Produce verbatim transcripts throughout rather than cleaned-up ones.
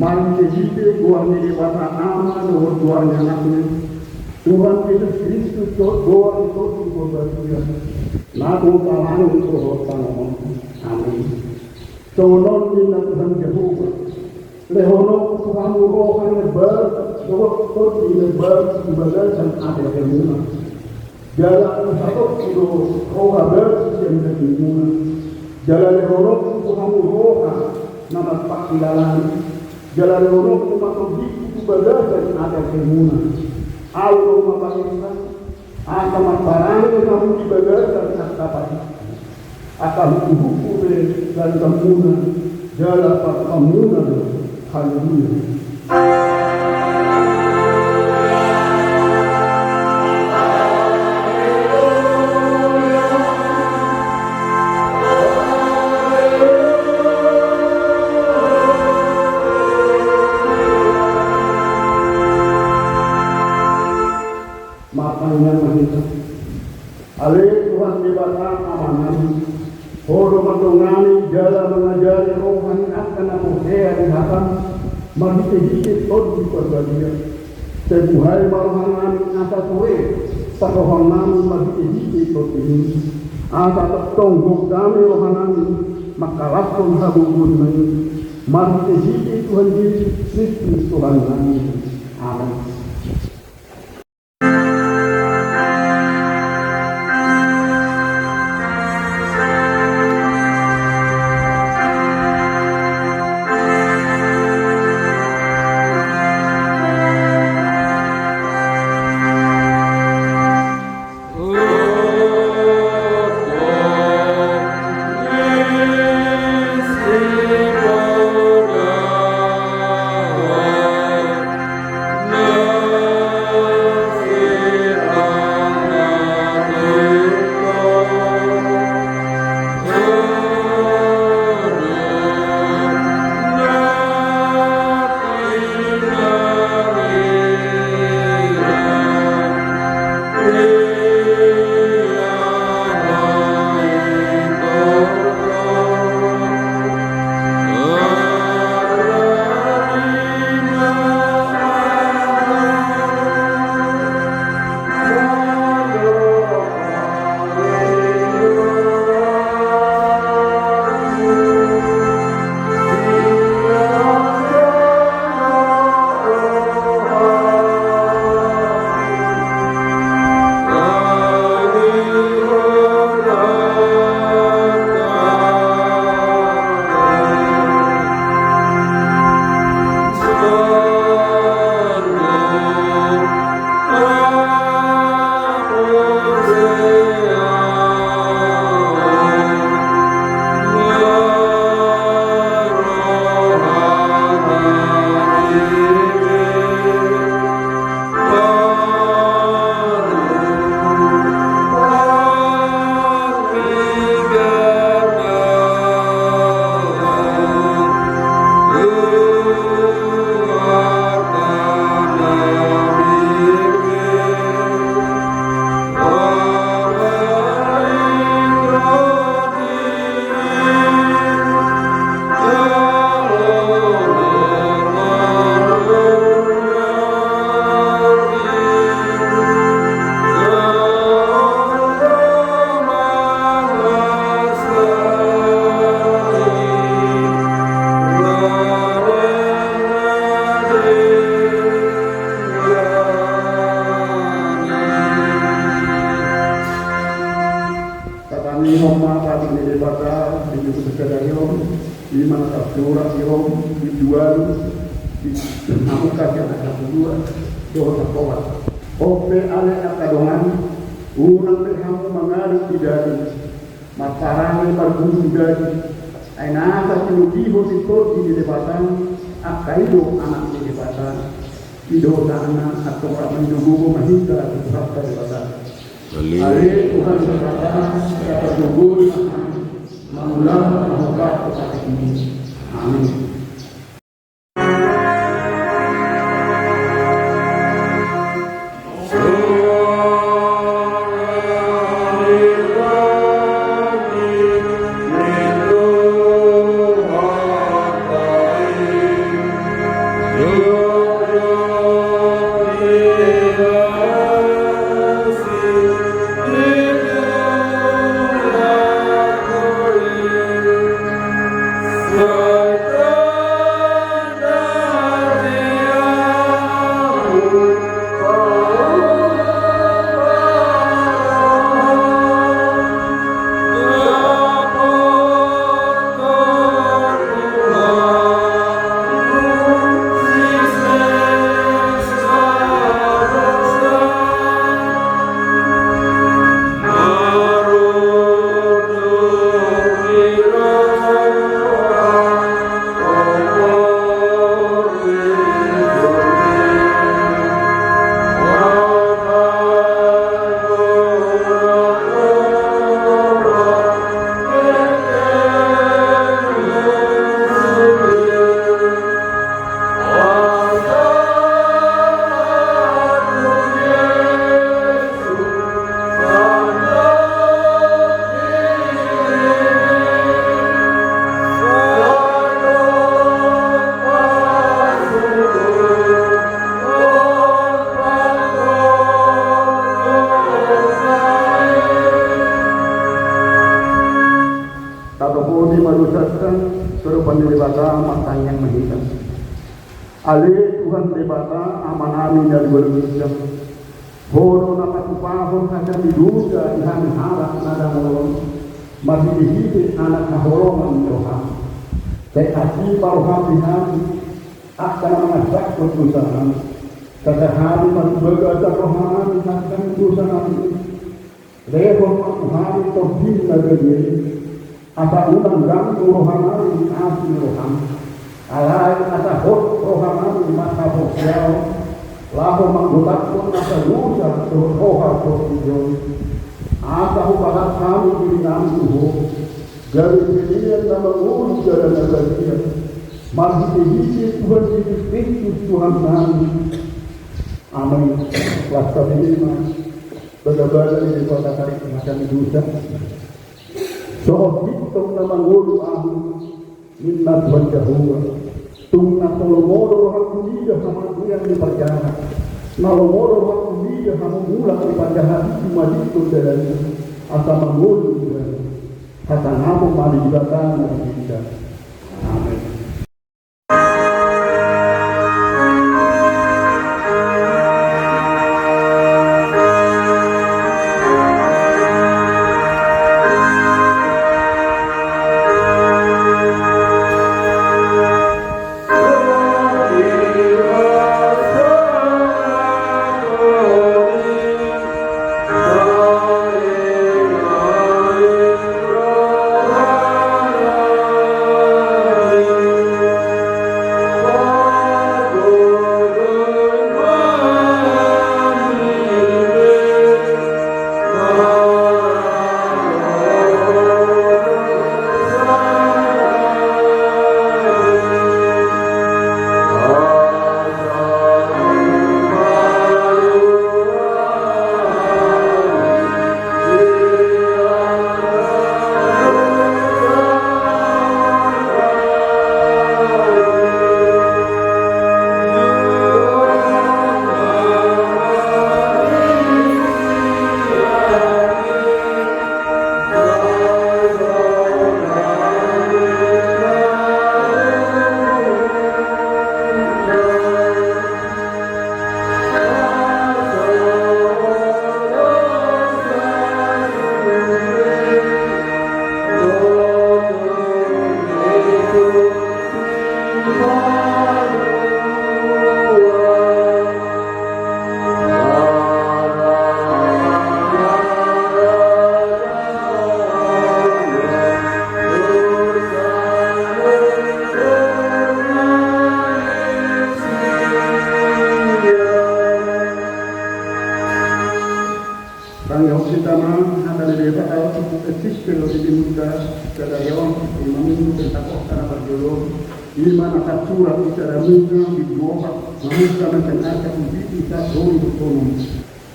Marhitehite goar ni Debata Ama dohot goar ni Anakna, Tuhan Jesus Kristus, dohot goar ni Tondi Porbadia, na tung parange dohot tano on. Amin. Songon on ninna Tuhan Jahowa: Lehononku tu hamu roha na imbaru dohot tondi na imbaru tu bagasan ateateamuna. Jala huhatahononku do roha baru sian dagingmuna. Jala lehononku tu hamu roha na marpanghilalaan. Jala lehononku ma tondingku tu bagasan ateateamuna. Ahu do ma parengan, asa marparange hamu di bagasan angka patikku. Angka hukuhuku pe ganuanmuna, jala parangemuna do. Haleluya. Martangiang ma hita. Ale Tuhan Debata Amanami, Ho do mandongani jala mangajari roha ni angka na porsea di hataM marhitehite Tondi Porbadia. Sai buhai ma rohanami asa ture parrohaonnami marhitehite TondiM i, asa tongtong gok dame rohanami mangkalashon hagogoonMa i. Marhitehite Tuhan Jesus Kristus Tuhannami. Amen. Tatangianghon ma patik ni Debata di joloan sadari on, i ma na tarsurat di Rom bindu ualu, di Hamuka sian ayat dua dohot sampulu opat. On pe ale angka dongan, unang be hamu mangalusi daging, marparange marguru tu daging, ai nasa tinogihon ni Tondi ni Debata angka i do anak ni Debata. I do sahatna, antong rap mangido gogo ma hita tu Tuhanta Debata. Haleluya. Ale Tuhan Debata, sai targogo ma hami mangulahon na hurang tu patikMi. Amin. Tatopoti ma dosanta, so adopan ni Debata martangiang ma hita. Ale Tuhan Debata, Amanami na di banua ginjang, Ho do na patupahon hata ni dosa di hami halak na dangol on, marhitehite anak haholongan ni roham. Sai asi ma roham di hami, angka na mangansahon dosanami. Sasa hami ma tu bagasan rohanami hata ni dosanami. Lehon ma tu hami Tondim na badia i, asa unang ganggu rohanami asi ni roham. Alai asa hot rohanami marhaporseaon, laho manggotaphon nasa dosa dohot roha portibi on. Asa hupasahat hami dirinami tu Ho, gabe pelean na mangolu jala na badia. Marhitehite Tuhan Jesus Kristus Tuhannami. Amen. Las tabo ma. Bagabaga ni Debata tarik mata ni dosa. Sohot sintong na mangolu ahu, ninna Tuhan Jahowa. Tung na so lomo do rohangku mida hamaturian ni parjahat. Na lomo do rohangku mida hamumulak ni parjahat i, jumadingkon dalanna, asa mangolu ibana. Hasangapan ma di Debata na di surgo. Amen. Tangihon hita ma hata ni Debata on, epistel di Lukas, sadari on, di mamindu pentapokta na parjolo, i ma na tarsurat di sada muna di Lukas, na muna na tangasa di Lukas, dua puluh.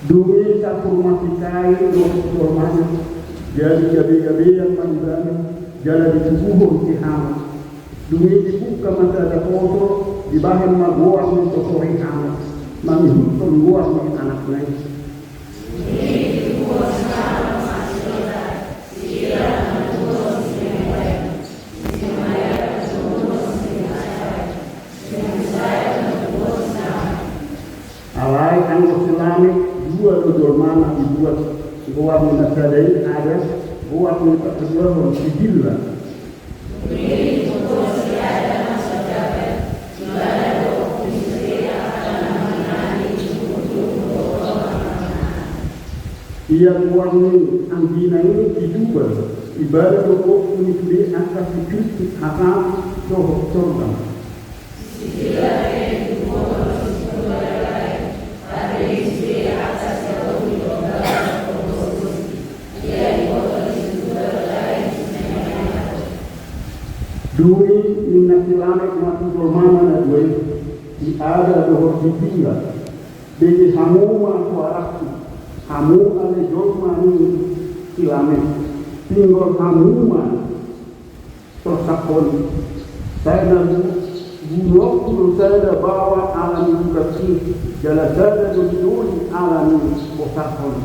Dung i sahat tu rumah si Kain dohot si Salome, jadi gabe-gabean ma ibana, jala ditubuhon si Hana. Dung i dibuka ma sada poso di Dibahen ma goar ni tohori anak, mangihuthon goar ni anakna i. Alai anggo si Lamek, dua do jolmana dibuat, goar ni na sada i Ada, goar ni na paduahon si Zilla. Ia goar ni anggina i si Jubal, ibana do ompu ni sude angka si Kristus, Ham dohot Jordan. Dung i ninna si Lamek ma tu jolmana na dua i, si Ada dohot si Zilla: Bege hamu ma suarangku, hamu ale jolma ni si Lamek, pinggol hamu ma torsaphon i. Sai na gu-, gunuonku do sada baoa ala ni bugas i, jala sada dolidoli ala ni bosarhon i.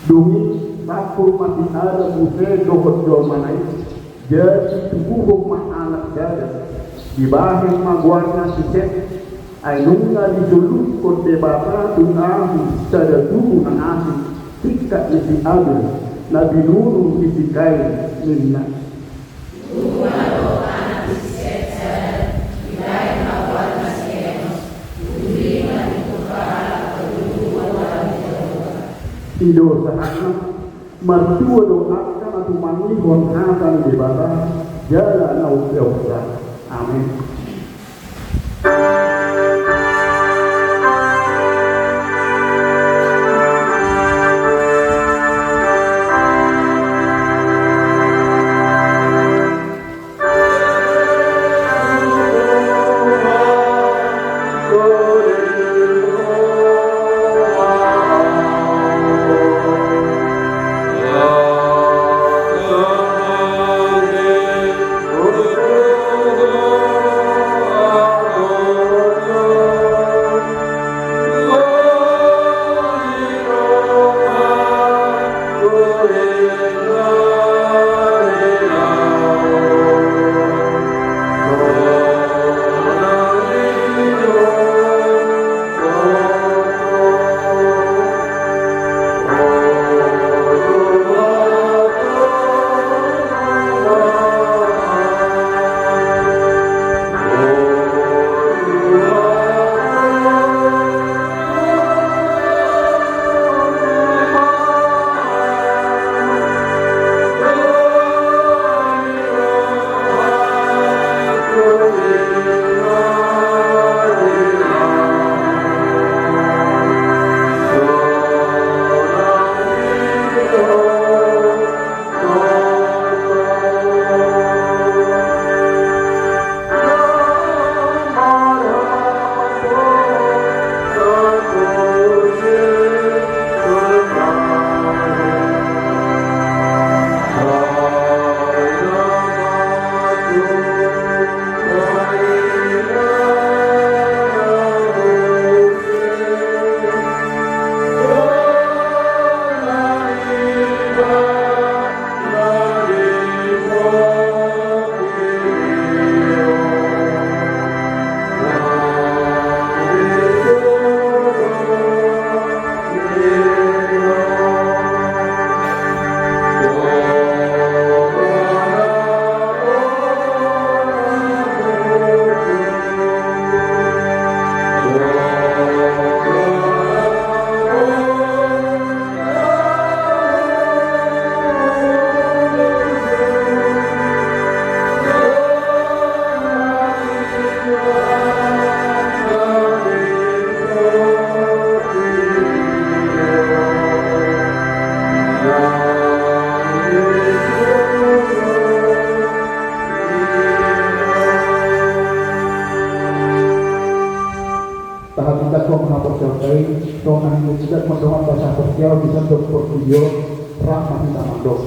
Dung i sampur ma si Ada muse dohot jolmana i, jadi tubuhon ma anak sada. Dibahen ma goarna si Set. Ai nunga disolukhon Debata tu ahu sada tubu na asing, singkat ni si Abel, na binunu ni si Kain, ninna. I do sahatna. Martua do angka na tumangihon hata ni Debata jala na umpeopsa. Amen. portibi on, rap ma hita mandok: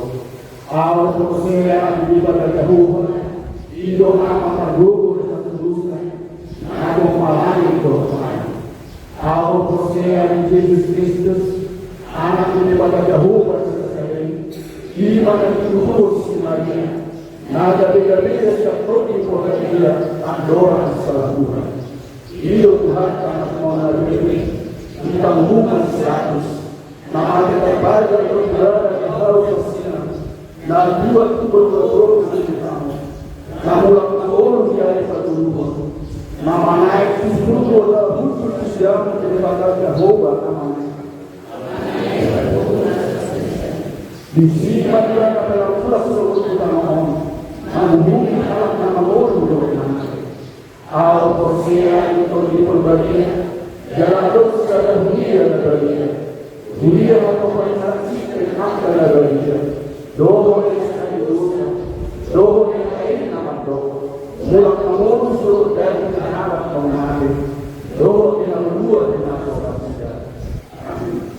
Ahu porsea di Debata Jahowa, i do Ama pargogo dosa dosa, na pomparan ni dosa. Ahu porsea di Jesus Kristus, Anak ni Debata Jahowa na sasada i, i ma na tinampar si Maria, na gabe-gabe sian Tondi Porbadia, andorang sala hura. I do Tuhanta na sumorang na bere, di panguhuman si Pilatus, na mate tarpajal dohot di hau parsina, na tuat tu banua sorga di hau, na mulak mangolu di ari patoluhon, na manaek tu surgo, na hundul tu siamun ni Debata Jahowa Amana. Disi ma Ibana na laho mulak sogot tu tano on, manguhumi halak na mangolu dohot na mate. Ahu porsea di Tondi Porbadia, jala adong sada huria na badia, huria na parsingkap ni angka na badia, dohot di na sasada dosa, dohot di na lain na mandok, mulak mangolu sogot daging ni halak na mate, dohot di na malua di na so marnida. Amin.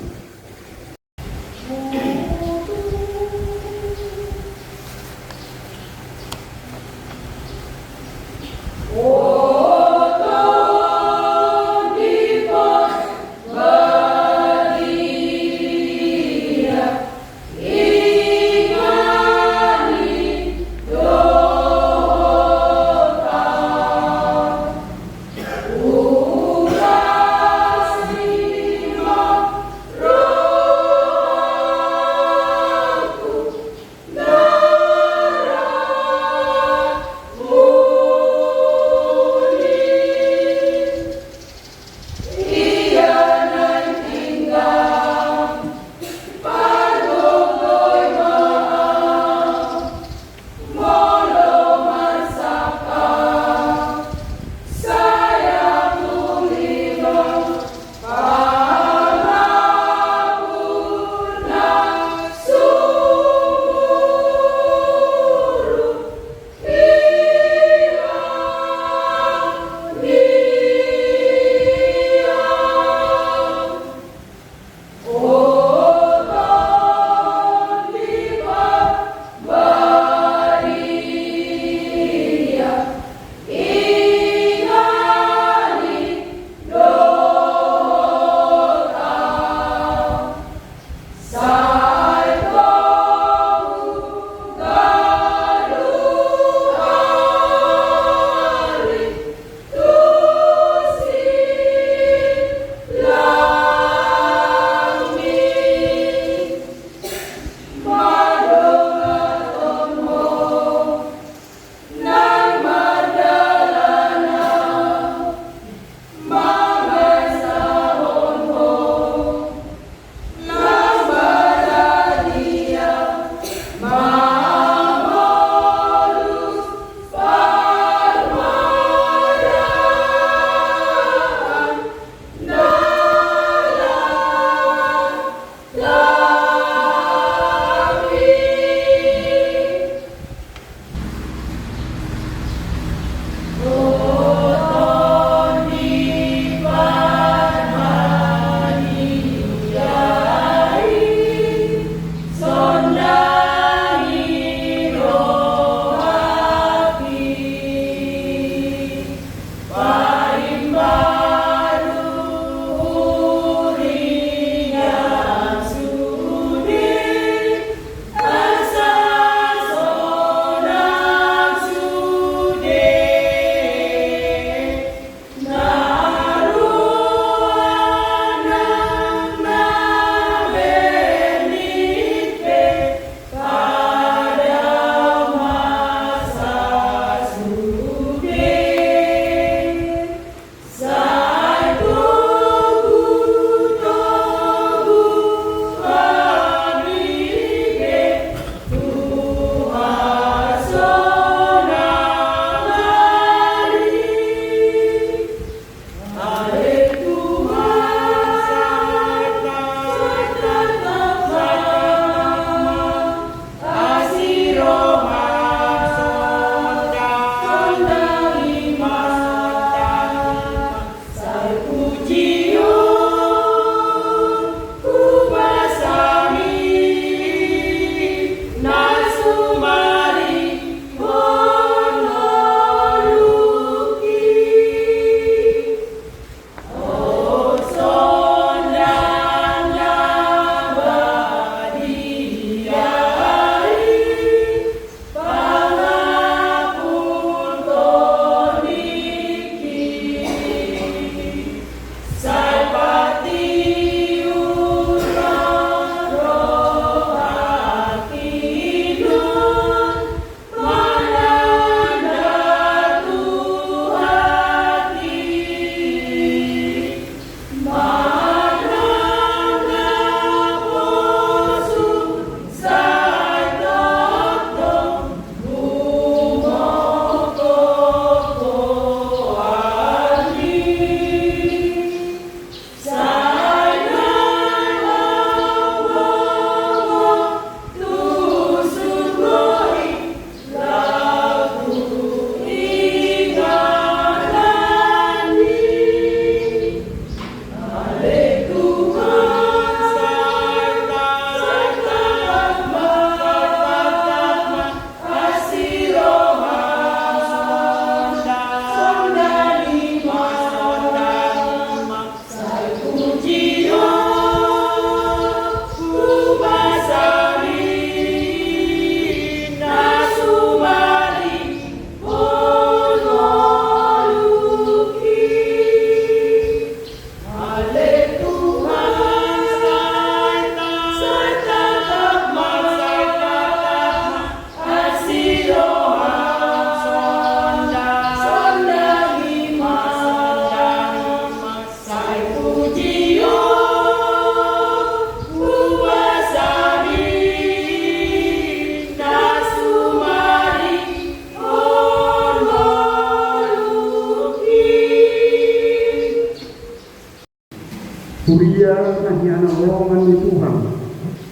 Dalan na hinaholongan ni Tuhan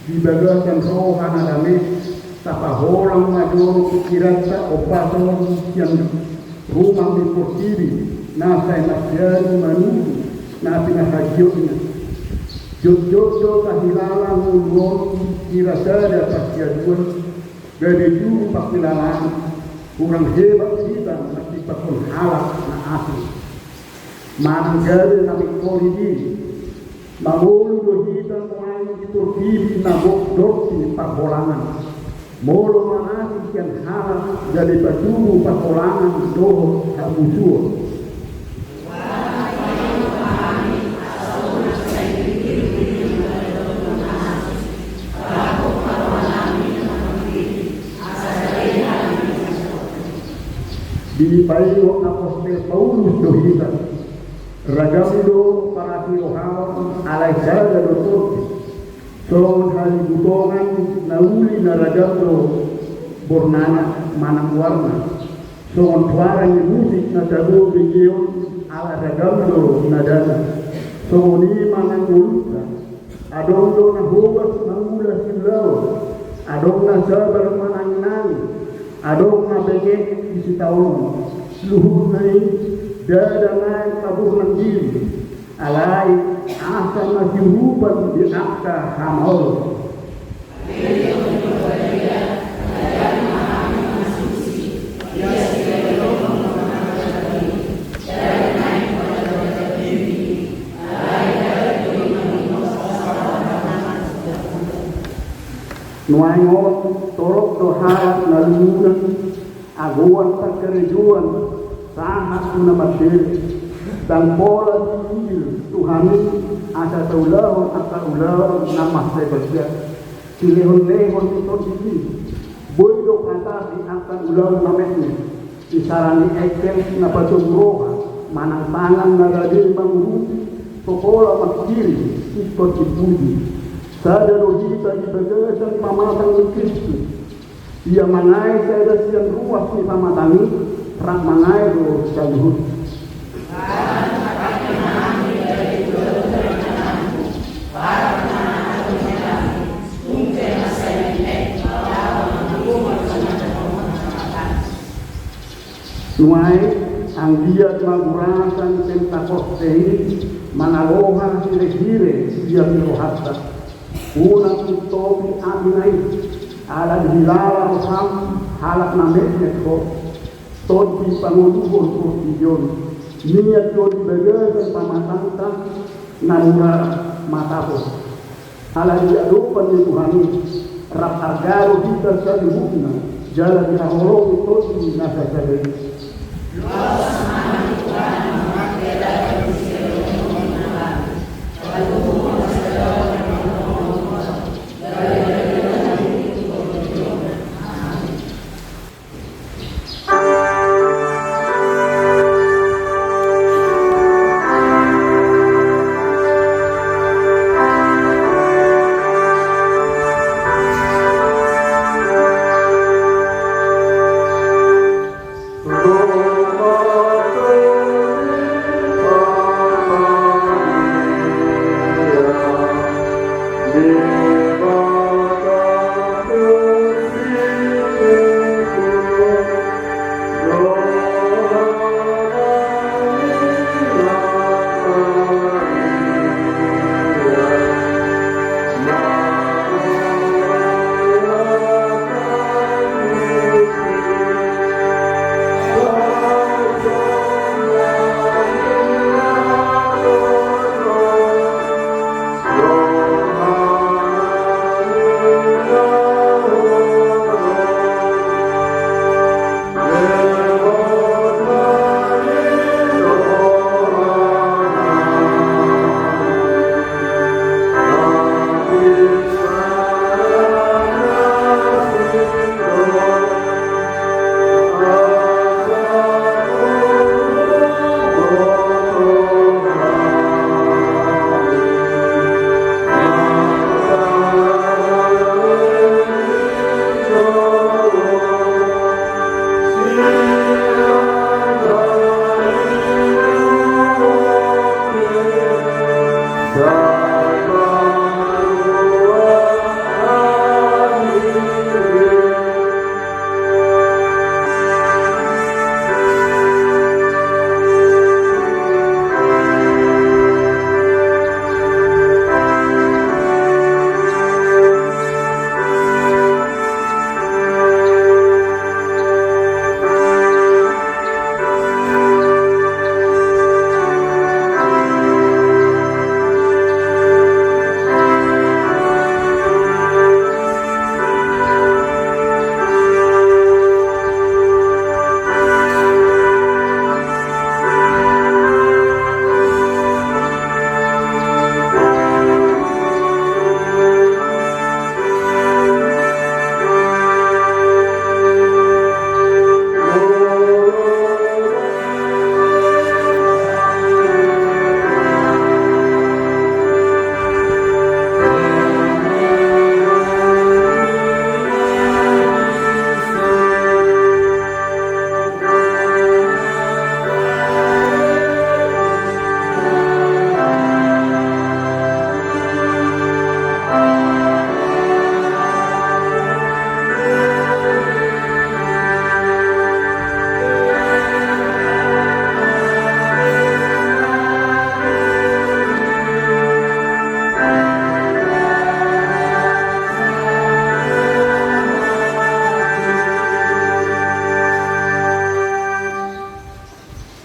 di bagasan roha na dame, tapaholang ma jolo pingkiranta ombas on sian rumang ni portibi na sai marsiadu manuju na pinahagiotna. Jotjot do tahilala ngolu on di na sada parsiaduan, gabe juru pangkilalaan, hurang hebat hita masipakhon halak na asing. Manang gabe na mingkoli diri, mangolu do hita nuaeng di portibi na gok dorti parholangan. Molo manasi sian halak gabe patubu parholangan dohot hamusuon. Dipaingot apostel Paulus do hita. Ragam do parasirohaon alai sada do tonti. Songon halibutongan na uli na ragam do bornana manang warna. Songon suara ni musik na tabo begeon ala ragam do nadana. Songon i ma nang ngolunta. Adong do na hobas mangula siulaon, adong na sabar mananginangi, adong na pekek di sitaonon. Luhutna i ndada naeng paburnang diri, alai asa na siurupan di angka hamaolon. Nuaeng on torop do halak na lumunan, agoan parkarejoan, sahat tu na marsere. Ndang pola diudir Tuhan i asa taulahon angka ulaon na mansai badia. Silehonlehon ni tonti i, boi do patar di angka ulaon na metmet. Isara ni engkel na patung roha manang tangan na rade mangurupi, so pola mangkirim ingkon dipuji. Sada do hita di bagasan pamatang ni Kristus. Ia mangae sada sian ruas ni pamatang i, rap mangae do saluhut. Nuaeng anggiat ma gurasa ni Pentakosta i mangaloha hirehire sian rohanta. Unang hutopi api na i, ala dihilala roham halak na metmet ho. Tonti pangoluhon portibi on, niat do di bagasan pamatangta na mura matapos. Ala di adopan ni Tuhan i, rap arga do hita saluhutna, jala dihaholongi Tondi na sasada i.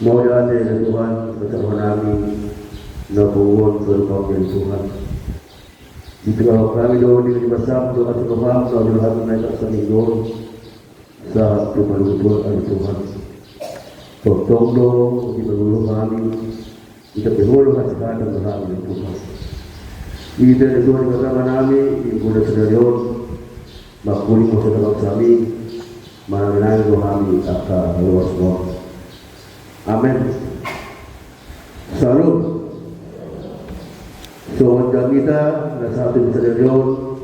Mauliate ale Tuhan, pasahat hami na punguan tu roham ale Tuhan. Dipasahat hami do di bagasan do asi roham, na uli hami na tarsongon on sahat tu parungkil ale Tuhan. Tongtong do diparguru hami, dipasahat hami ale Tuhan. Ida ale Tuhan di bagasan hami, di bulan sadari on, mangkuling muse do hami, manangi-nangi do hami angka ruas on. Amen. Syalom. Songon jamita na sahat tu sadari on,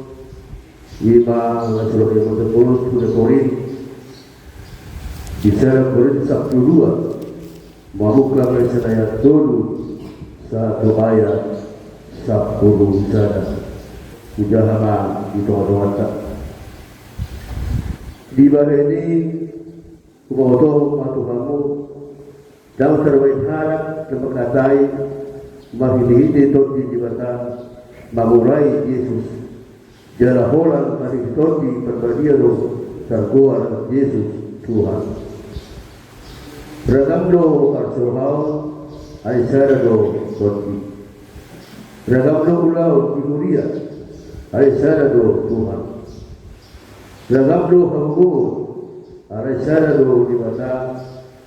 ima na surat ni Santo Paulus tu Korin, di sada Korin sampulu dua, mamungka ma sian ayat tolu sahat tu ayat sampulu sada. Hujaha ma di tonga-tonganta. Dibahen i, huboto ma tu hamu, ndang tarbahen halak na mangkatai marhite-hite Tondi ni Debata, mamulai Jesus, jala holan marhite Tondi Parbadia do targoar Jesus Tuhan. Ragam do parsirohaon, ai sada do Tondi. Ragam do ulaon di huria, ai sada do Tuhan. Ragam do hagogoon, alai sada do Debata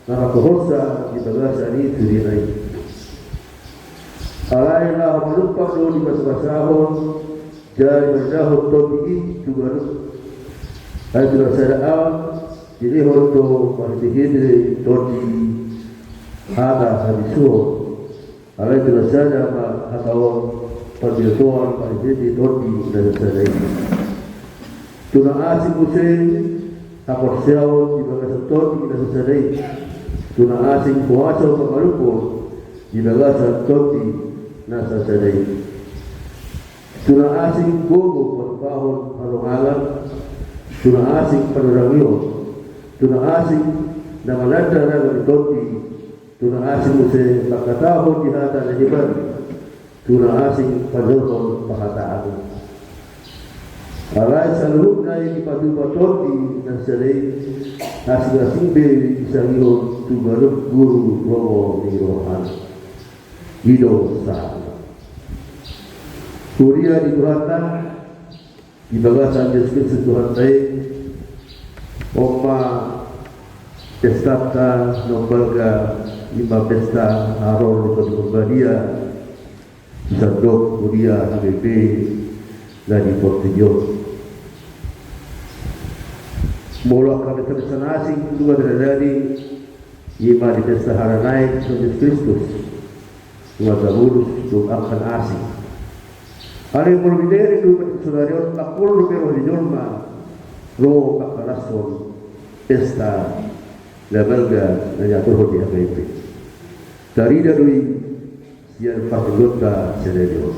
na mangkatorsa di bagasan i tu dia i. Alai laho manumpang do di basa-basahon, jala di basa-basahon Tondi i tu ganup. Alai tu na sada on, dilehon do marhite-hite Tondi hata habisuhon. Alai tu na sada ma hata on parbinotoan marhite Tondi na sasada i. Tu na asing muse haporseaon di bagasan Tondi na sasada i. Tu na asing kuasa pamalumhon di bagasan Tondi na sasada i. Tu na asing gogo patupahon halongangan. Tu na asing panurangion. Tu na asing na mananda ragam ni Tondi. Tu na asing muse mangkatahon di hata na deban, tu na asing panjorhon pahataan. Alai saluhutna i dipatupa Tondi na sasada i, asing-asing be disangihon tu ganup guru rongo ni rohana. I do sahatna. Huria ni Tuhanta, di bagasan Jesus Kristus Tuhanta i, on ma pestanta na umbalga, ima pesta haroro ni Tondi Parbadia, di sandok huria H K B P na di portibi on. Molo angka pesta-pesta na asing nunga tadadi, ima di pesta haranaek Jesus Kristus. Nunga tabulus tu angka na asing. Alai molo dibereng do pesta sadari on, mangolu pe roha ni jolma ro mangkalashon pesta na balga na niaturhon di H K B P. Tarida do i sian partingkianta sadari on.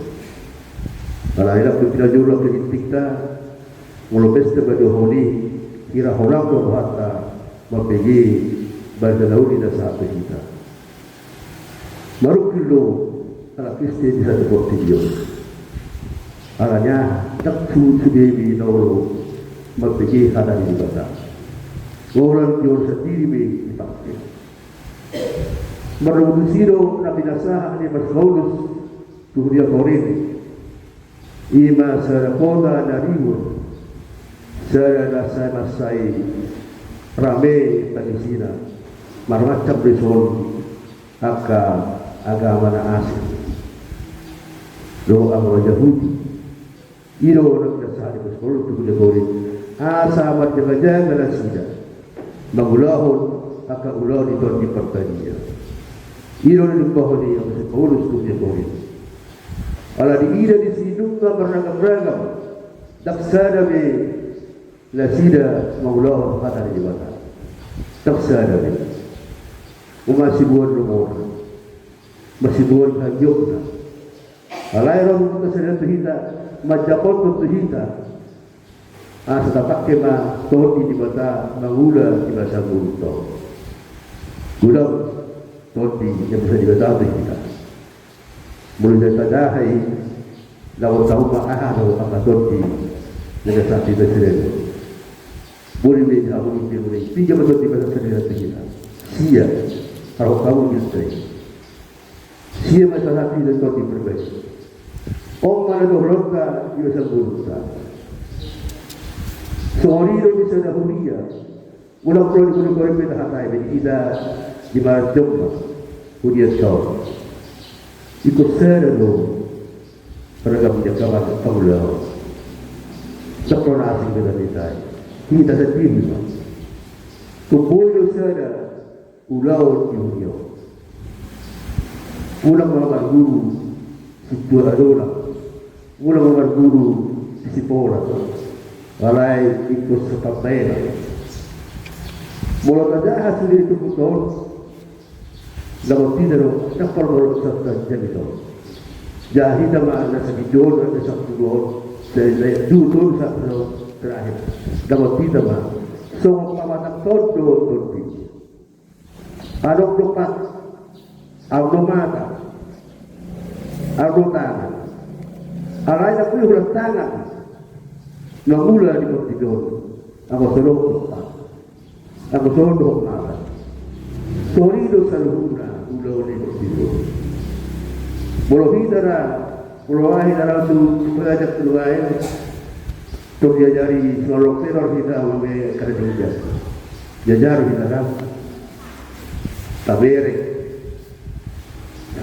Alai ndang pe pinajolo angka gintingta, molo pesta badohon i, hira holang do rohanta mambege banta na uli na sahat tu hita. Marungkil do halak Kristen di sandok portibi on. Alani aha? Ndang suhut sude be na olo mambege hata ni Debata. Holan dia on sandiri be dipake. Mardomu tusi do na pinasahat ni Paulus tu huria Korin. Ima sada kota na ribur, sada na sai mansai rame tangisina, marmacam dison angka agama na asing dohot agama Jahudi. I do na pinasahat ni Paulus tu huria Korin, asa marjaga-jaga nasida mangulahon angka ulaon ni Tondi Parbadia. I do na niumbahon i Paulus tu huria Korin. Ala diida disi nunga marragam-ragam, ndang sada be nasida mangulahon hata ni Debata. Ndang sada be. Masiboan do mona, masiboan hagiotna. Alai ro do hita sadari tu hita, manjakothon tu hita. Asa tapake ma Tondi ni Debata mangula di bagasan ngolunta on. Godang Tondi na bisa dibatahon tu hita. Molo didaha i, laho tahu ma aha do angka tondi na dipasahat ni Tuhan i. Boi be dihaholongi pe muna i, piga ma tondi na dipasahat ni Tuhan i tu hita? Sia. Arhok hamu di hita i. Sia ma sahat hita Tondi Parbadia. On ma na dohononta di bagasan ngolunta. Songon i do di sada huria. Ulang ulang di huria pe tahatai be di hita di marjom ma huria on. Ingkon sada do ragam ni angka pangula on. Ndang pola na asing be di hita i. Hita sandiri ma. Ingkon boi do sada ulaon di huria on. Ulang ma marguru sintua dongan. Ulang ma marguru sipola. Alai ingkon sahat ma hita. Molo tajaha sude di turpuk on, dapot hita do, dapot molo sahat jamita on. Jaha hita ma na sagido on, na sampulu on. Jadi, jadi, tu, tu, sa-, sa-, terakhir. Dapot hita ma. Songon pamatang tondo, tondi. Adong do pat, adong do mata, adong do tangan. Alai na pudi hulan tangan mangula di portibi on. Anggo so dohot pat, anggo so dohot mata. Songon i do saluhutna ulaon ni portibi on. Molo hita ra, molo hita ra tu pajak tu baen. Tung diajari simalolong teror hita mame kada diajari. Diajari hita kan. Tabere.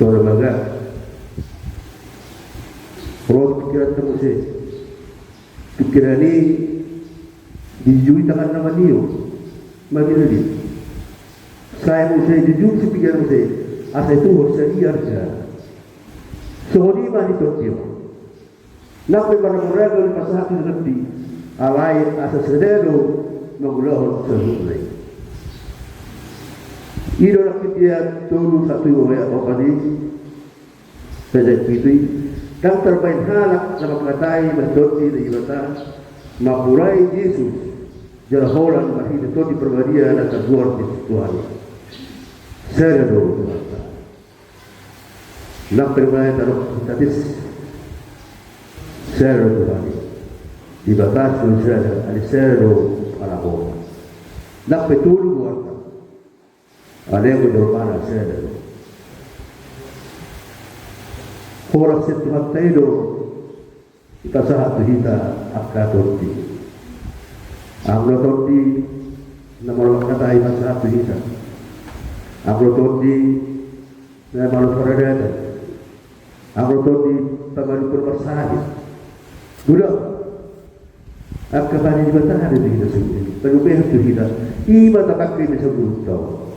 Soal baga. Ro tu pikiran ta muse. Pikiran i dijujui tangan na manio. Mabila di. Sai muse jujui si pikiran muse. Asa itu harus diarga. Songon i ma di tondi on. Nang pe marragam-ragam pasahat ni tondi, alai asa sada do mangulahon saluhutna i. I do nangkin dia tolu satu i, opat i, sada pitu i. Ndang tarbahen halak na mangkatai martondi Debata, mamulai Jesus jala holan marhite Tondi Parbadia na targoar di Tuhan i. Sada do Tuhanta. Nang pe ma i tadok hita tes. Sada do Tuhan i. Di batas do sada, alai sada do halak on. Nang pe tolu goarna. Alai anggo jolmana sada do. Holan sian Tuhanta i do dipasahat tu hita angka tondi. Anggo tondi na malo mangkatai pasahat tu hita. Anggo tondi na malo paradaton. Anggo tondi pamalum parsahit. Godang. Angka pande ni Debata do di hita sude. Palumeon tu hita. I ma tapangke di saluhut taon.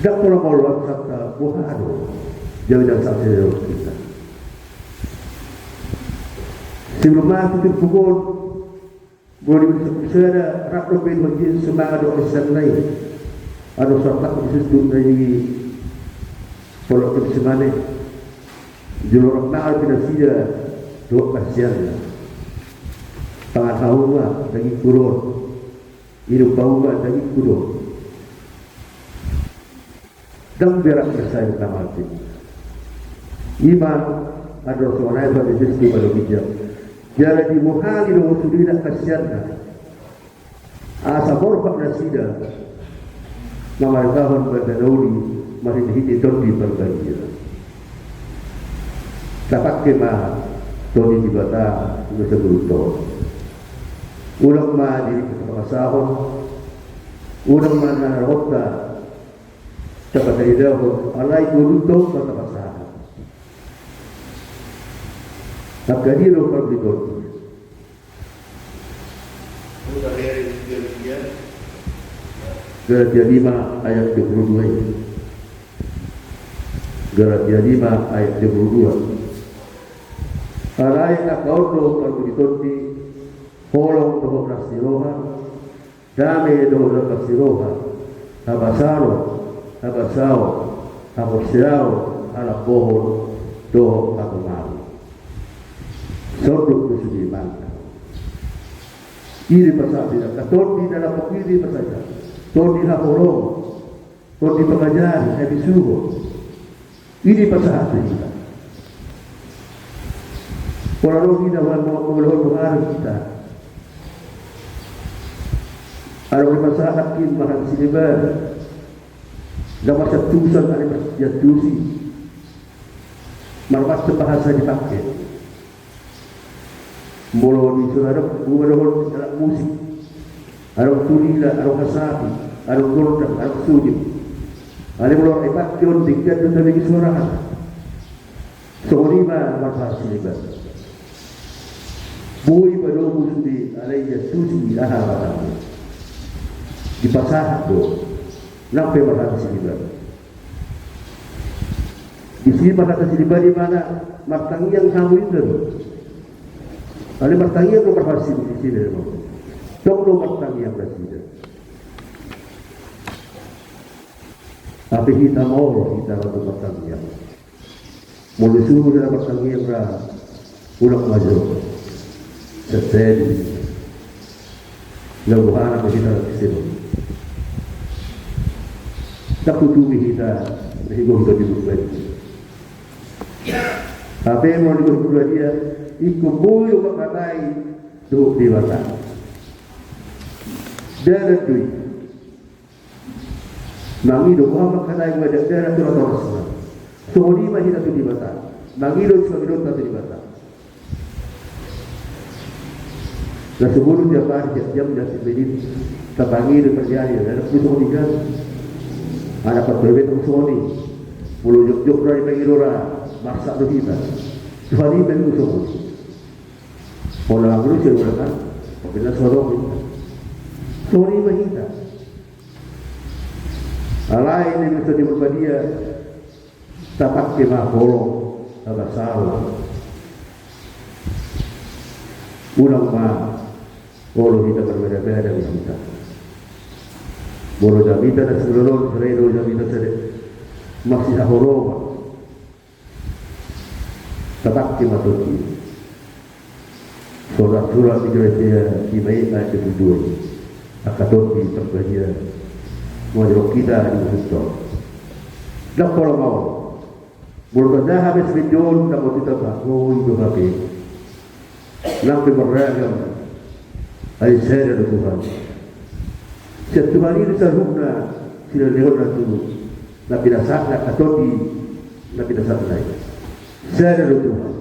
Ndang pola molo sahat boha do. Jawi dan saksi do hita. Sebelum masuk tu turpuk on, molo di turpuk sada, rap dope Tuhan Jesus mangan dohot sian na i. Adong sahat Jesus tu na i, polo tu simane. Jolo rap mangan pe nasida dohot sian na. Pangan hamu ma, dagingku do on. Inum hamu ma, dagingku do on. Ndang berang na sai na mate. I ma andor sonai pade Jesus tu pado ginjang. Jala dibohali do sude na hasianna. Asa borhat nasida. Mamartahon banda na uli marhite-hite Tondi Parbadia. Tapangke ma Tondi Debata di saluhut taon. Unang ma diri tapakasahon. Unang ma na rohanta tapataridahon, alai ngolunta ma tapasahat. Angka dia do pargitol. Galatia lima ayat dua puluh dua i. Galatia lima ayat dua puluh dua. Alai angka on do pargitol i, holong dohot las ni roha, dame dohot las ni roha, habasaron, habasaon, haporseaon, halambohon, dohot hatomaron. Sonduk do sude manang. I do pasahat hita, angka tondi na lambok i do pasahat hita. Tondi haholongon. Tondi pangajari, habisuhon. I do pasahat tu hita. Pola ro hita, wan mo-, molo ro hita. Adong do pasahat nangkin marhite sileban. Ndang marsiantusan, alai marsiantusi. Marmacam bahasa dipake. Molo di son adong, buha dohot alat musik. Adong tulila, adong hasapi, adong gondang, adong suling. Alai molo dipake on, denggan do tabege suarana. Songon i ma marhata siliban. Boi padomu sude, alai iantusi aha hatana. Dipasahat do. Nang pe marhata siliban. Disi marhata siliban i mana, martangiang hamu inna do. Alai martangiang do marhata siliban. Tong do martangiang nasida. Tapi hita maol, hita ratu martangiang. Molo suru hita martangiang ra, unang ma jo. Sesedi. Na buhana ma hita sesedi. Takutubi hita, na higo hita di buku. Tapi molo di buku dia, ingkon boi do mangkatai dohot Debata. Dalan do i. Mangido, boha mangkatai, boha dakdanak tu natorasna. Songon i ma hita tu Debata. Mangido, sipangidonta tu Debata. Na sumurut tiap ari, tiap jam, tiap menit. Tapangido, terjadi, ada pun songon i kan. Ada pun berbeda songon i. Molo jokjok ra dipangido ra, marsak do hita. Tuhan i ma songon i. Molo anggo sih, kan. Pokoknya songon i. Songon i ma hita. Alai ninna Tondi Parbadia, tapake ma holong, tagasalo. Unang ma olo hita marbadabada di hita. Molo jamita na singololo, selain do jamita sada masihaholongan. Tatangke ma tondi. Surat-surat di gereja di baik ayat kedua. Angka tondi terbahagia. Mengajar kita di Kristen. Ndang pola mau. Molo tanda habis video, ndang mau kita bah. Oh, itu H P. Nang pe beragam, ai sada do Tuhan. Sian Tuhan i do saluhutna, sinalehonna tu na pinasahatna, angka tondi na pinasahatna i. Sada do Tuhan.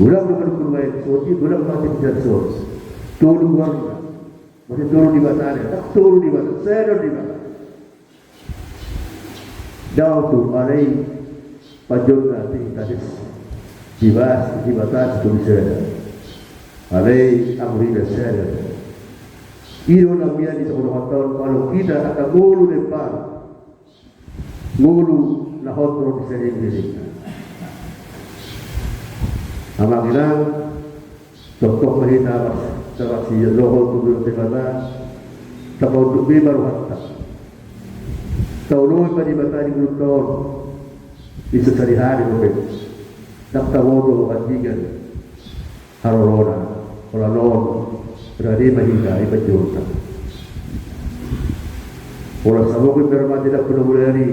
Godang do manungkun main, songon i godang mate di sian son. Tolu goarna. Mase tolu Debata, ndang tolu Debata, sada do Debata. Dao tu alai panjonna tinitadis. Dibas, dibatas tu sada. Alai amurina sada. I do na mian di sakodohon taon, kalau kita angka ngolu lembar. Ngolu na hot ro di sada diri. Amang inang, Tongtong ma hita, tapaksi dohot tu Debata, tapaunduk be ma rohanta. Taoloi ma Debata di ngolunta on, di sasari-sari dope. Ndang taboto handigan harorona, holan on, rade ma hita, i panjouonta. Holan samokin bermati ndang pernah mulai ari,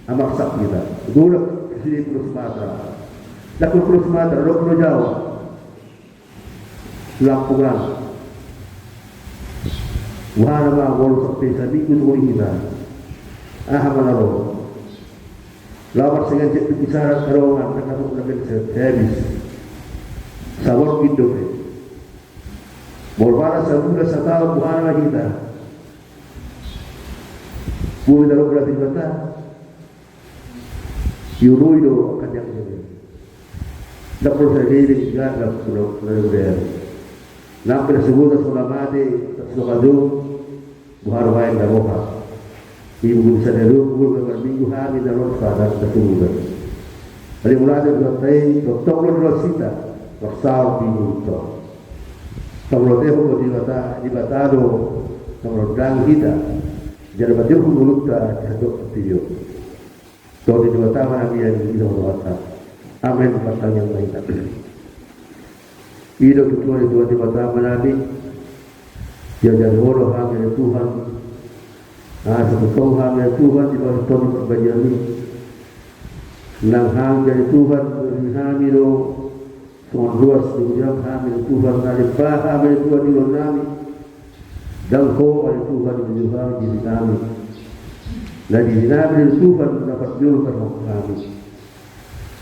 amarsak hita. Golap di sini Pulau Sumatera. Ndang Pulau Sumatera, Pulau Jawa. Lampung an. Boha nama ngolu sampe saminggu tu hita. Aha ma na ro. Laho marsengan cek tu kisaran kadongan, kata pun na habis. Sabor gindo pe. Molo pala sabulan sataon boha nama hita. Bumi taruh berarti mata. Iuloi do angka tiang i. Ndang pola sai leleng, gagap, pula, pula, pula. Nang pe na sogot, na so mate, na so kajo, boha do baen na roha. Minggu di sada do, minggu, minggu hami na roha, sada, na sogot. Alai molo ada dua tai, tongtong do di luar sita, maksa di ngolunta. Tong lo teho di mata, di mata do, tong lo dang hita. Jadi mati ngolunta, jadok video. Tolu di Debata ma nami, ia di Debata. Amen. Martangiang ma hita. I do tu Tuhan, Tuhan Debata ma nami. Diajari Ho do hami ale Tuhan. Asa tongtong hami ale Tuhan, di bawah Tondi Parbadia i. Nang hami ale Tuhan, beri hami do. Songon ruas di ujung hami ale Tuhan, na lemba hami ale Tuhan di ulaon nami. Ndang Ho ale Tuhan di ujung hami di nami. Na diri nami ale Tuhan na parjolo tarhok hami.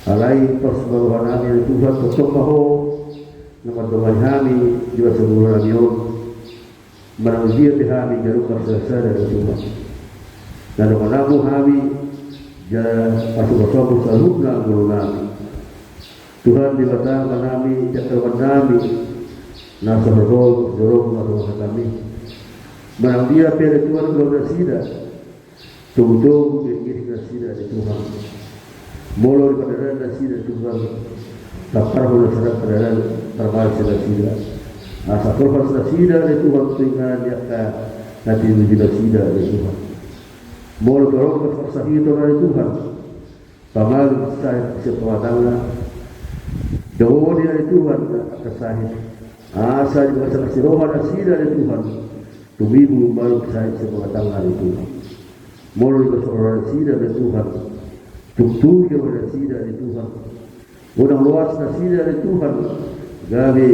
Alai pos ma roha nami ale Tuhan, tongtong ma Ho na mandongani hami di bagasan ngolu nami on. Manang dia pe hami ganup marsadasada ale Tuhan. Na dongananmu hami, jala pasupasu Ho saluhutna ngolu nami. Tuhan Debata Amanami, di angka dongan nami na so ro di jolom na tongah hami. Manang dia pe ale Tuhan ulaon nasida, togutogu, giringgiring nasida ale Tuhan. Molo di pardalanan nasida ale Tuhan, tamparhon nasida pardalanan, parmalisi nasida. Asa tolhas nasida ale Tuhan tu inganan ni angka na tinuju nasida ale Tuhan. Molo torop parsahiton ale Tuhan, pamalum sahit sian pangatangna. Dohot ale Tuhan angka sahit, asa di bagasan asi ni roha nasida ale Tuhan, tumibu malum sahit sian pangatangna ale Tuhan. Molo di bagasan roha nasida ale Tuhan, tuktuhi roha nasida ale Tuhan. Godang loas nasida ale Tuhan, gabe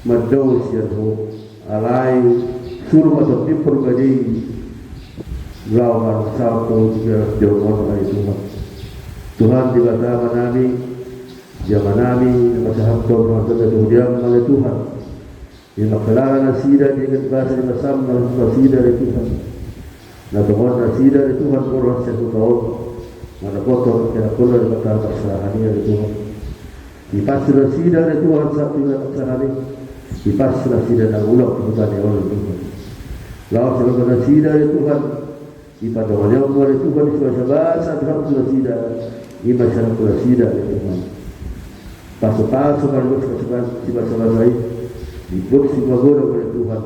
mandao sian Ho. Alai suru ma Tondi Parbadia i laho marsaor tu jolom on ale Tuhan. Tuhan Debata Amanami, di Amanami na pasahathon hami tu Ho ale Tuhan. Di manghatai nasida di inganan basa ni basam na hurang nasida ale Tuhan. Na tongon nasida ale Tuhan, molo sian huta on mandapothon kenakola di mata parserahan i ale Tuhan. Dipasu nasida ale Tuhan sahat tu inganan parserahan i. Dipasu nasida na ulang tu huta ni on ale Tuhan. Laos saluhutna nasida ale Tuhan, dipandongani Ho ale Tuhan, dibasabasa Tuhan tu nasida, ima sian tu nasida ale Tuhan. Pasupasu ma ale Tuhan, dibasabasa i, dibuat sipagodang ale Tuhan.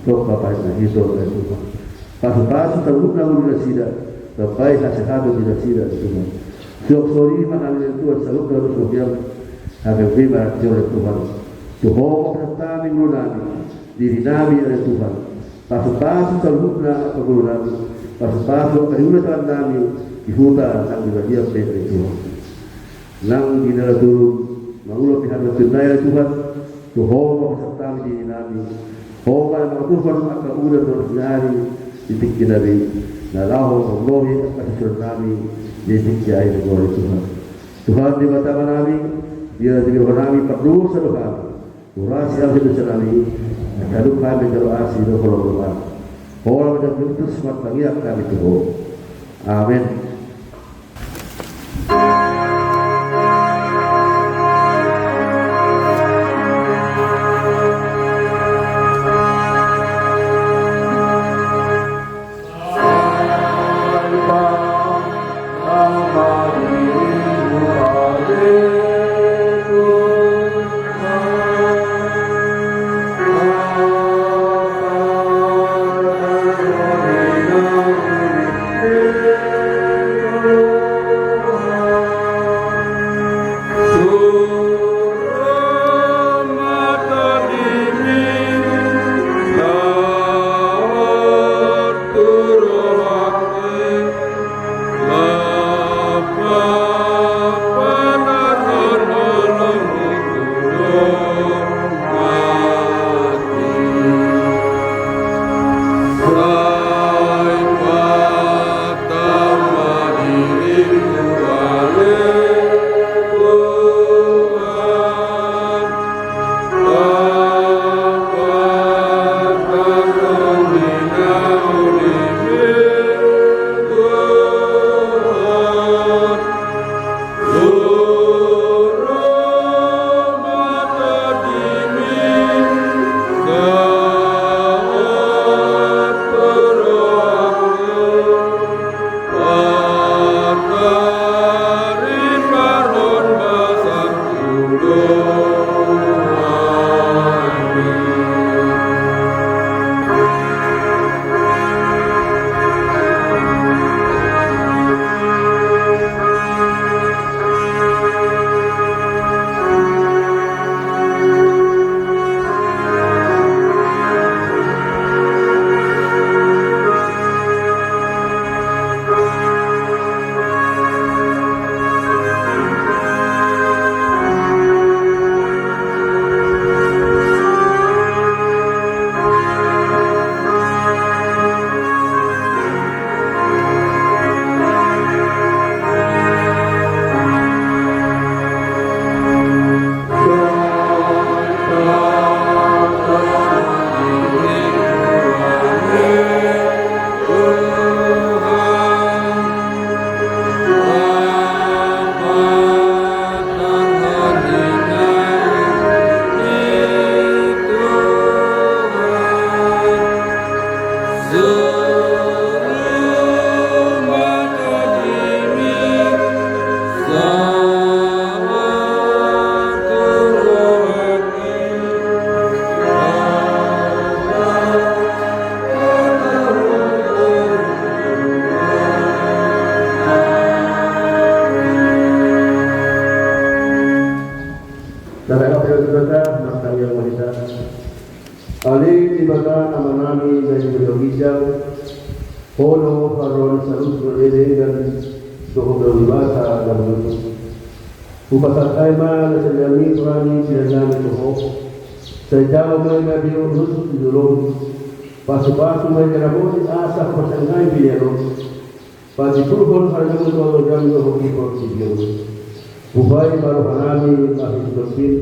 Tong papaik na hito ale Tuhan. Pasupasu saluhutna ngolu nasida, bahen hasehaton di nasida ale Tuhan. Suang songon i ma hami ale Tuhan, saluhutna dos roha nami, hami pe martangiang ale Tuhan. Tu Ho ma pasahat hami ngolu nami, diri nami ale Tuhan. Pasupasu saluhutna angka ngolu nami, pasupasu angka di ulaon nami, di huta nang di balian pe ale Tuhan. Nang di na laho turun mangula pe hami tu nai ale Tuhan, tu Ho ma pasahat hami diri nami. Ho ma na mangaturhon angka udan dohot sian ari di tingki na be, na laho manggohi angka sisuruan nami di tingki ari na gori Tuhan. Tuhan Debata Amanami, di na tingki roha nami pardosa do hami. Urasi hami dosa nami, talup hami jalo asi do holong Tuhan. Holan jam Kristus martangiang hami tu Ho. Amen. Ale Debata Amanami na di banua ginjang, Ho do haroro ni saluhut na denggan dohot na basa na binoto. Hupasahat hami ma na salelenami tu hami pelean nami tu Ho. Sai jalo ma i gabe ulos di joloM. Pasupasu ma i gabe asa hupasahat hami pelean on. Patipulhon harajaon ni Tuhanta dohot di portibi on. Buhai ma rohanami marhite tondim.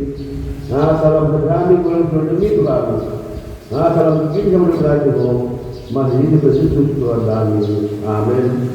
Asa lam hami golang tu hami tu hami. Asa lam hami tu hami marhite Ho. Marhite Kristus Tuhannami. Amen.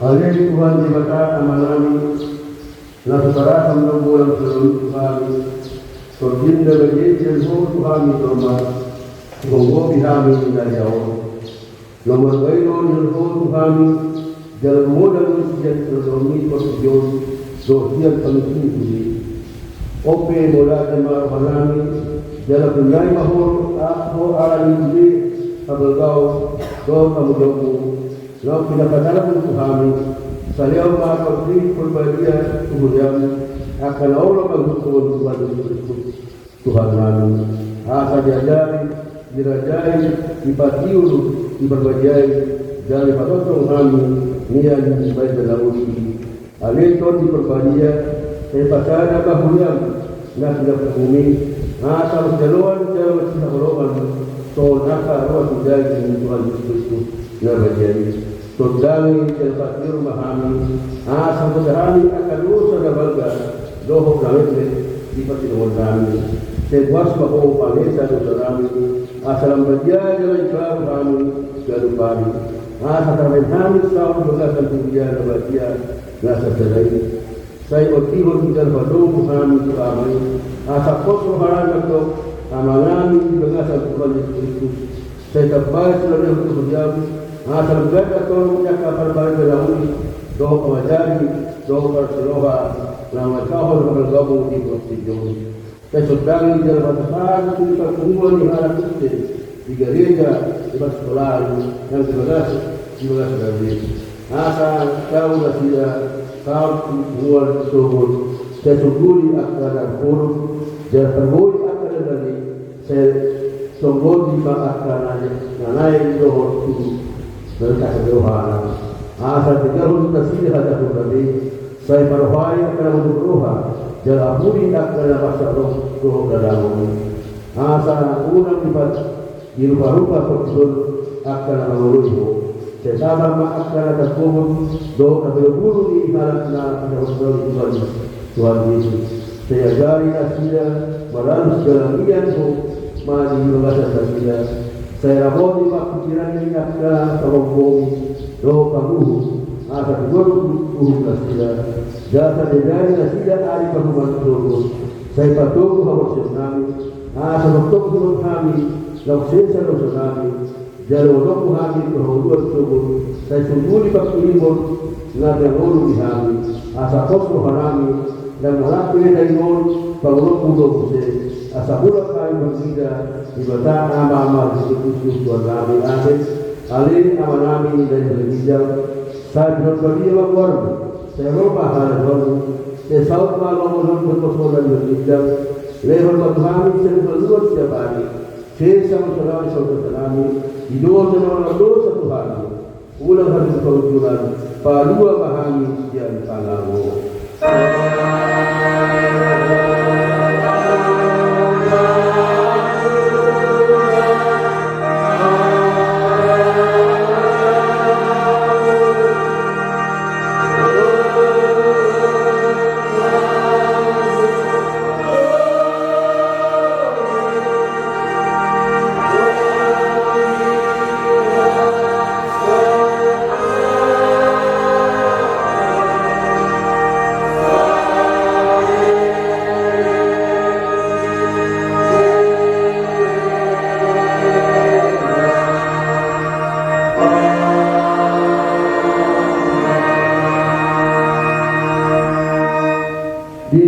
Ale Tuhan Debata Amanami, na so tarasam do golang tu hami, tondim na badia i sian Ho tu hami jolma, huhonggopi hami na dia on. Na marbaen on di Ho tu hami, jala humodang sian harajaonmi portibi on, dohot sian pangunjunan i. On pe modate ma rohanami, jala hunahi ma Ho, Ho ala ni sude habalgaon dohot hamuliaonmu, naung pinapasahatmu tu hami. Salehon ma Tondi Parbadia tu huriaM angka na olo panghuthon Tuhan Jesus Kristus Tuhannami. Asa diajari, dirajai, dipatiur, diparbadiai, jala dipatonton hami nian di bagasan na uli i. Ale Tondi Parbadia, sai pasada ma huriaM na pinatupamu i, asa ro sijaloan jala masihaholongan songon angka ruas ni daging ni Tuhan Jesus Kristus na badia i. Tondangi jala patiur ma hami, asa hupoda hami angka dosa na balga dohot na metmet di parsidohoonnami. Sai boas ma Ho manesa dosanami, asa lam badia jala imbaru hami ganup ari. Asa tarbahen hami saur di bagasan huria na badia na sasada i. Sai ondihon jala patogu hami tu Ama i, asa pos rohanami mandok Amanami di bagasan Tuhan Jesus Kristus. Sai tambai sian huriaM, asa lam gabe antong di angka parbadia na uli, dohot pangajari, dohot parsiroha, na manjalo haholonganMu di portibi on. Sai sondangi jala pasahat tu parpunguan ni halak Kristen di gareja, di parsikolaan, nang di bagasan, di bagasan gareja. Asa tau nasida saut tu punguan sogot, sai songgop di angka na buruk, jala pargogoi angka na leleng, sai songgop di ma angka na naeng dohot tu bagasan rohana. Asa tegarhon nasida hata-hata na badia, sai parohai angka na buruk roha, jala ampuni angka na marsak roha dohot na dangol. Asa unang dipat, dirupa-rupa portibi on angka na mangoloi Ho. Sai tama ma angka na tangkohon dohot na bulu-bulu ni halak na pinapasahat Tuhan, Tuhan Jesus. Sai ajari nasida mangalus jala mian Ho ma di bagasan nasida. Sai ramoti ma pingkiran ni angka na pangomgom dohot panguhum, asa tigor uhum nasida. Jala sai diajari nasida ari parumaen sogot. Sai patogu haporseaonnami, asa tongtong huboto hami, laos sesa dosanami, jala dohot hami tu hangoluan sogot, sai sungguli pangkirimon na pinaangolu di hami, asa pos rohanami, ndang manat pe daingon pangolomu do muse, asa mulak hami mangida Debata Ama marhite Jesus Kristus Tuhannami. Amen. Ale Amanami na di banua ginjang, sai pinarbadia ma goarmu, sai ro ma harajaonmu, sai saut ma lomosom dohot hosa na di banua ginjang. Lehon ma tu hami sian panganon siapari. Sesa ma dosanami songon dosanami di dosa na mangadosa tu hami. Unang hami tu pangunjunan, palua ma hami sian pangago.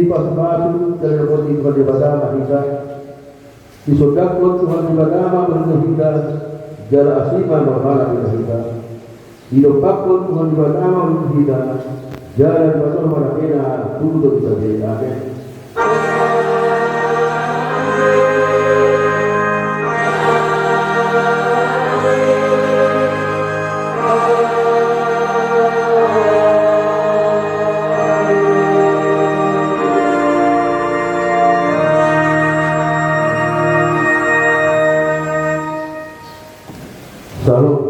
Pasupasu jala didompakhon Tuhan Debata ma hita. Disondangkon Tuhan Debata ma boru hita, jala asi ma rohana di hita. Didompakhon Tuhan Debata ma boru hita, jala dipasahat ma damena tu hita be. Amen. Shalom.